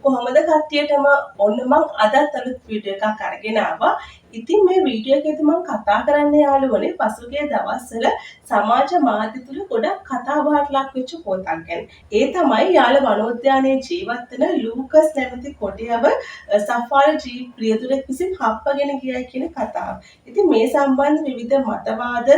කොහොමද කට්ටියටම? ඔන්න මං අදත් අලුත් වීඩියෝ එකක් අරගෙන ආවා. ඉතින් මේ වීඩියෝ එකේදී මං කතා කරන්න යාළුවනේ පසුගිය දවස්වල සමාජ මාධ්‍ය තුල ගොඩක් කතා බහට ලක් වෙච්ච පොතක් ගැන. ඒ තමයි යාල වනෝද්‍යානයේ ජීවත් වෙන ලූකස් නැමැති කොටියව සෆාරි ජීප් රියදුරෙක් විසින් හප්පගෙන ගියයි කියන කතාව. ඉතින් මේ සම්බන්ධ විවිධ මතවාද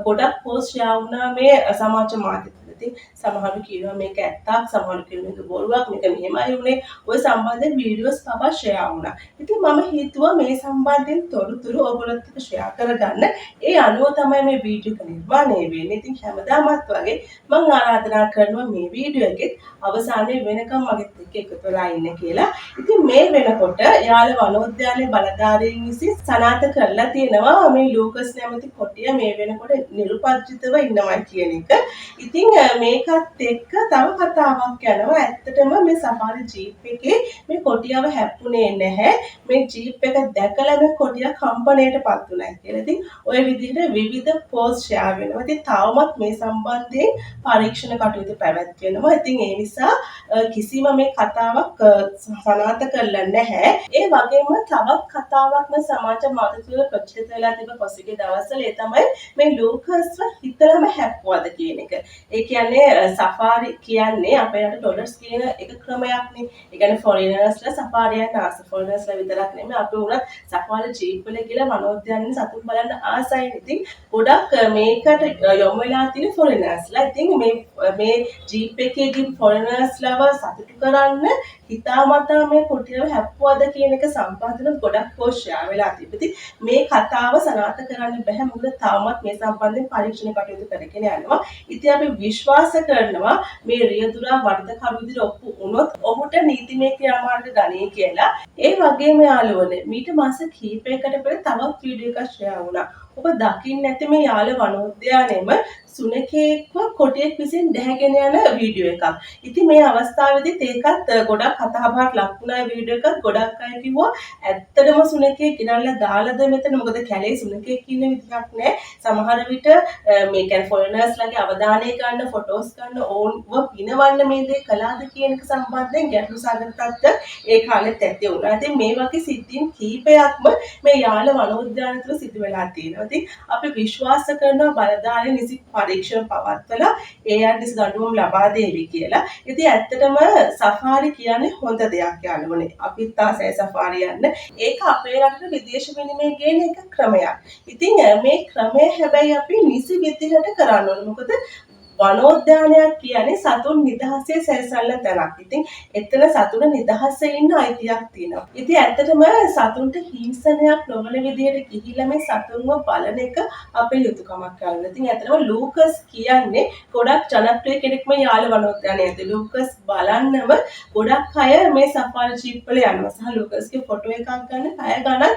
ගොඩක් පෝස්ට් ෂෙයා වුණා මේ සමාජ මාධ්‍ය තුල. ඉතින් සමහරු කියනවා මේක ඇත්තක්, සමහරු කියනවා මේක බොරුවක්, මේක මෙහෙමයි වුණේ. ඔය සම්බන්ධයෙන් වීඩියෝස් පවා ෂෙයා වුණා. ඉතින් මම හිතුවා මේ සම්බන්ධයෙන් තොරතුරු ඔයගොල්ලොත් එක්ක ෂෙයා කරගන්න. ඒ අනුව තමයි මේ වීඩියෝ එක නිර්මාණය වෙන්නේ. ඉතින් හැමදාමත් වගේ මං ආරාධනා කරනවා මේ වීඩියෝ එකෙත් අවසානයේ වෙනකම් මගෙත් එක්ක එකතු වෙලා ඉන්න කියලා. ඉතින් මේ වෙනකොට යාල වනෝද්‍යානයේ බලධාරීන් විසින් සනාථ කරලා තියෙනවා මේ ලූකස් නැමැති කොටිය මේ වෙනකොට නිරුපද්‍රිතව ඉන්නවා කියන එක. ඉතින් මේකත් එක්ක තව කතාවක් යනවා. ඇත්තටම මේ සෆාරි ජීප් එකේ මේ කොටියව හැප්පුණේ නැහැ. මේ ජීප් එක දැකලා මේ කොටියා කම්පණයට පත් වුණා කියලා. ඉතින් ඔය විදිහට විවිධ පෝස්ට් ෂෙයා වෙනවා. ඉතින් තවමත් මේ සම්බන්ධයෙන් පරීක්ෂණ කටයුතු පැවැත්වෙනවා. ඉතින් ඒ නිසා කිසිම මේ කතාවක් සනාථ කරලා නැහැ. ඒ වගේම තවත් කතාවක් මේ සමාජ මාධ්‍ය තුළ ප්‍රචලිත වෙලා තිබ්බ පසුගිය දවස්වල, ඒ තමයි මේ ලූකස්ව හිතලම හැප්පුවද කියන එක. ඒ කියන්නේ සෆාරි කියන්නේ අපේ රට ඩොලර්ස් කියන එක ක්‍රමයක්නේ. ඒ කියන්නේ ෆොරිනර්ස්ලා සෆාරි යන්න ආස. ෆොරිනර්ස්ලා විතරක් නෙමෙයි, අපි වුණත් සෆාරි ජීප් වල කියලා වනෝද්‍යානෙ සතුන් බලන්න ආසයි. ඉතින් ගොඩක් මේකට යොමු වෙලා තියෙන ෆොරිනර්ස්ලා. ඉතින් මේ මේ ජීප් එකේ ගිහින් ෆොරිනර්ස්ලාව සතුටු කරන්න හිතාමතා මේ කොටියව හැප්පුවද කියන එක සම්බන්ධව ගොඩක් පෝස්ට් ෂෙයා වෙලා තිබ්බා. ඉතින් මේ කතාව සනාථ කරන්න බැහැ. මොකද තවමත් මේ සම්බන්ධයෙන් පරීක්ෂණ කටයුතු කරගෙන යනවා. ඉතින් අපි විශ්වාස කරනවා මේ රියදුරා වරදකරු විදිහට ඔප්පු වුණොත් ඔහුට නීතිමය ක්‍රියාමාර්ග ගනී කියලා. ඒ වගේම යාළුවනේ, මීට මාස කිහිපයකට පෙර තවත් වීඩියෝ එකක් ෂෙයා වුණා. ඔබ දකින්න ඇති මේ යාල වනෝද්‍යානෙම සුනඛයෙක්ව කොටියෙක් විසින් ඩැහැගෙන යන වීඩියෝ එකක්. ඉතින් මේ අවස්ථාවේදීත් ඒකත් ගොඩක් කතා බහට ලක් වුණා වීඩියෝ එකත්. ගොඩක් අය කිව්වා ඇත්තටම සුනඛයෙක් ගෙනල්ලා දාලාද මෙතන? මොකද කැලේ සුනඛයෙක් ඉන්න විදිහක් නෑ. සමහර විට මේ කියන්නේ ෆොරිනර්ස්ලාගේ අවධානය ගන්න, ෆොටෝස් ගන්න, ඔවුන්ව පිනවන්න මේ දේ කළාද කියන එක සම්බන්ධයෙන් ගැටලු සහගත තත්ත්වයක් ඒ කාලෙත් ඇති වුණා. ඉතින් මේ වගේ සිද්ධීන් කීපයක්ම මේ යාල වනෝද්‍යාන තුළ සිදු වෙලා තියෙනවා. ඉතින් අපි විශ්වාස කරනවා බලධාරීන් නිසි පරීක්ෂණ පවත්වලා ඒ අයට නිසි දඬුවම් ලබා දේවි කියලා. ඉතින් ඇත්තටම සෆාරි කියන්නේ හොඳ දෙයක් යාළුවනේ. අපිත් ආසයි සෆාරි යන්න. ඒක අපේ රටට විදේශ විනිමය ගේන එක ක්‍රමයක්. ඉතින් මේ ක්‍රමය හැබැයි අපි නිසි විදිහට කරන්න ඕනේ. මොකද වනෝද්‍යානයක් කියන්නේ සතුන් නිදහසේ සැරිසරන තැනක්. ඉතින් එතන සතුන් නිදහසේ ඉන්න අයිතියක් තියෙනවා. ඉතින් ඇත්තටම සතුන්ට හිංසනයක් නොවන විදිහට ගිහිල්ලා මේ සතුන්ව බලන එක අපේ යුතුකමක් කරන්න. ඉතින් ඇත්තටම ලූකස් කියන්නේ ගොඩක් ජනප්‍රිය කෙනෙක්ම යාල වනෝද්‍යානයේ ඇති. ලූකස් බලන්නම ගොඩක් අය මේ සෆාරි ජීප් වල යනවා. සහ ලූකස්ගේ ෆොටෝ එකක් ගන්න පැය ගණන්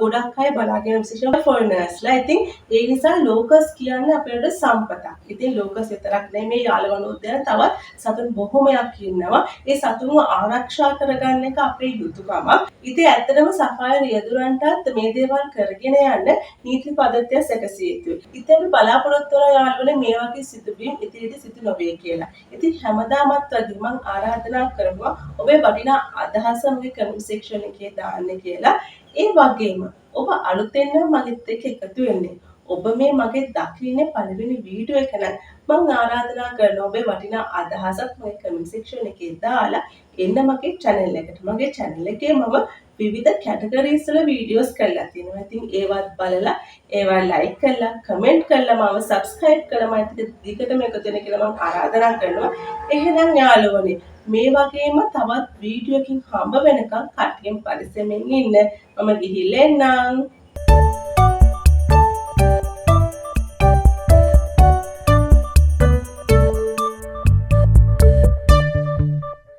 ගොඩක් අය බලාගෙන, විශේෂයෙන්ම ෆොරිනර්ස්ලා. ඉතින් ඒ නිසා ලූකස් කියන්නේ අපේ රටේ සම්පතක්. ඉතින් ලූකස් විතරක් නෙමෙයි, මේ යාල වනෝද්‍යාන තවත් සතුන් බොහොමයක් ඉන්නවා. ඒ සතුන්ව ආරක්ෂා කරගන්න එක අපේ යුතුකමක්. ඉතින් ඇත්තටම සෆාරි රියදුරන්ටත් මේ දේවල් කරගෙන යන්න නීති පද්ධතිය සැකසිය යුතුයි. ඉතින් අපි බලාපොරොත්තු වෙනවා යාළුවනේ මේ වගේ සිදුවීම් ඉදිරියේදී සිදු නොවේ කියලා. ඉතින් හැමදාමත් වගේ මං ආරාධනා කරනවා ඔබේ වටිනා අදහස මගේ කමෙන්ට් සෙක්ෂන් එකේ දාන්න කියලා. ඒ වගේම ඔබ අලුතෙන් නම් මගෙත් එක්ක එකතු වෙන්නේ, ඔබ මේ මගේ දකින්නේ පළවෙනි වීඩියෝ එක නම්, මං ආරාධනා කරනවා ඔබේ වටිනා අදහසක් මගේ කමෙන්ට් සෙක්ෂන් එකේ දාලා එන්න මගේ චැනල් එකට. මගේ චැනල් එකේ මම විවිධ කැටගරීස් වල වීඩියෝස් කරලා තියෙනවා. ඉතින් ඒවත් බලලා, ඒවා ලයික් කරලා, කමෙන්ට් කරලා, මාව සබ්ස්ක්‍රයිබ් කරලා මයිත් එක්ක දිගටම එකතු වෙන්න කියලා මං ආරාධනා කරනවා. එහෙනම් යාළුවනේ, මේ වගේම තවත් වීඩියෝ එකකින් හම්බ වෙනකන් කට්ටියම පරිස්සමෙන් ඉන්න. මම ගිහිල්ලා එන්නම්.